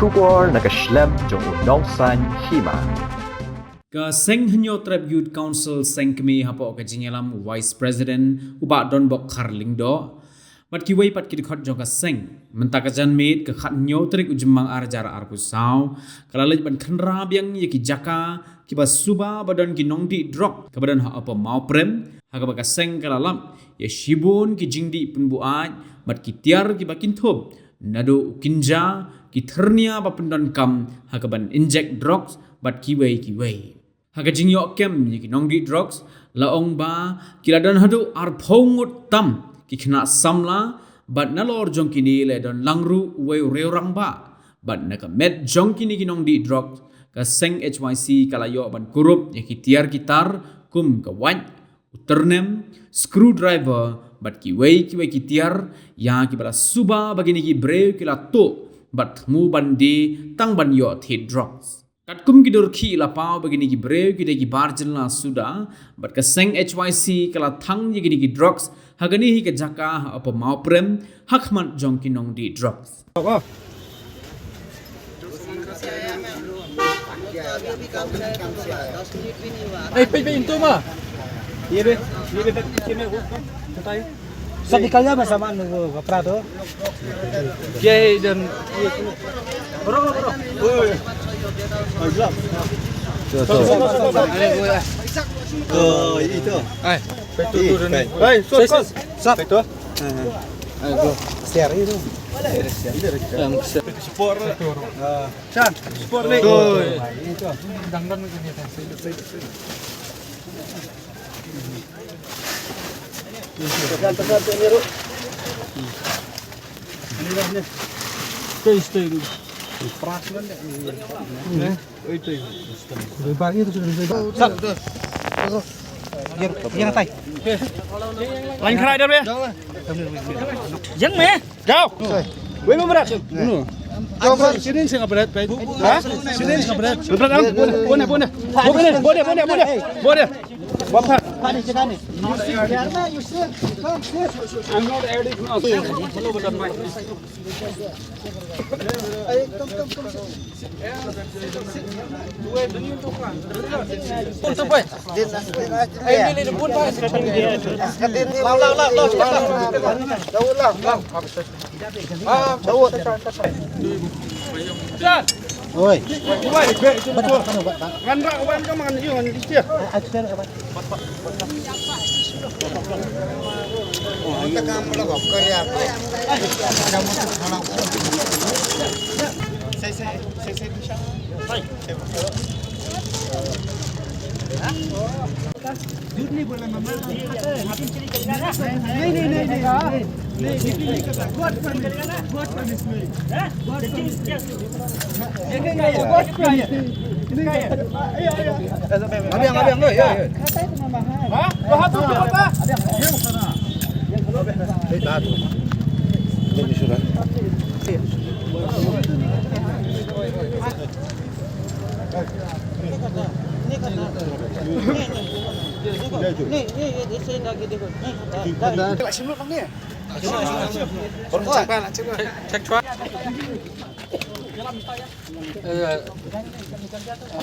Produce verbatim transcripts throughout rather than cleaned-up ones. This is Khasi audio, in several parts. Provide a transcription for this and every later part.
Khubor na ka shlem jong u Nongsaiñ Hima. Ka Seng Hynñiewtrep Youth Council Seng Kmie hapoh ka jingïalam u Vice President u Bah Donbok Kharlyngdoh bad kiwei pat ki dkhot jong ka seng, mynta ka janmiet ka khathynñiew tarik u Jymmang arhajar arphew saw, ka la leit ban khynra biang ïa ki jaka kiba suba ba don ki nongdih drok kaba don ha Upper Mawprem, ha kaba ka seng ka la lap ïa shibun ki jingdih pynbuaid bad ki tiar kiba kynthup naduh u kynja, ki thyrnia ba pyndonkam ha kaban inject drugs bad kiwei kiwei. Ha ka jingïoh kem ïa ki nongdih drugs, la ong ba ki la don haduh arphew ngut tam ki khynnah samla bad nalor jong kine la don lang ruh uwei u riew rangbah. Bad na ka met jong kine ki nongdih drugs, ka seng H Y C ka la ïoh ban kurup ïa ki tiar ki tar kum ka wait, u tyrnem, screwdriver bad kiwei kiwei ki tiar, ïa kiba la suba ba kine ki briew ki la tuh bad thmu ban die tang ban ïoh thied drugs. Katkum ki dur khih la paw ba kine ki briew ki dei ki bar jylla suda, bad ka seng H Y C ka la thang ïa kine ki drugs ha kane hi ka jaka ha Upper Mawprem, ha khmat jong ki nongdih drugs. ए, पे, पे, इनको मा। ये बे, ये बे, ये मैं वो, वो, बताइए। सब निकल जाए, मैं सामान वो कपड़ा तो। क्या है इधर? Bro, bro, bro. Oy. Oy, bro. तो, तो। अरे, वो है। तो, ये तो। Ay, petu tu ni. Ay, sos, sos. Sap. Petu. Ay, bro. Share itu. Yang share. Support. Ah. Chan, support ni. Dangdang ni. Stay, stay. Lain khrai dah, bro. Yang meh. Go. Wei, meh, berat. Go, go. Sini, sini, berat, baik. Ha? Sini, sini, berat. Berat, am. Boleh, boleh, boleh. Boleh, boleh, boleh, boleh. Boleh. Bapak. I'm not adding now. Oi. Ngan rak wan ka man ïa ngan ïa. झूठ नहीं बोलना मम्मा। नहीं, नहीं, नहीं, नहीं। God promise, God promise, नहीं। God promise।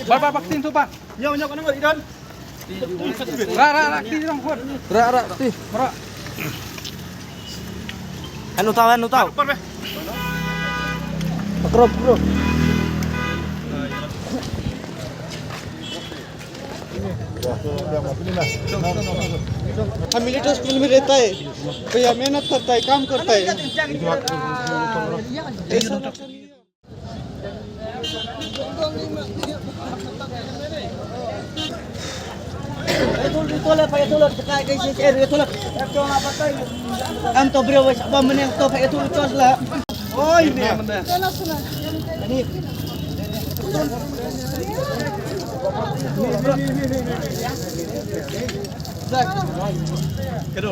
Ba, ba, ba, kti tu, ba. Yo, yo, kau nak buat ikan? Ra, ra, ra, kti tu, ra. Ra, ra, kti. Ra. Anu tau, anu tau. Akbar, be. Akbar, bro. हम मिलिट्री स्कूल में रहता है भैया, मेहनत करता है, काम करता है। Em to briew ba mane to pa itu to la. Oi ne mane. Ani. Kado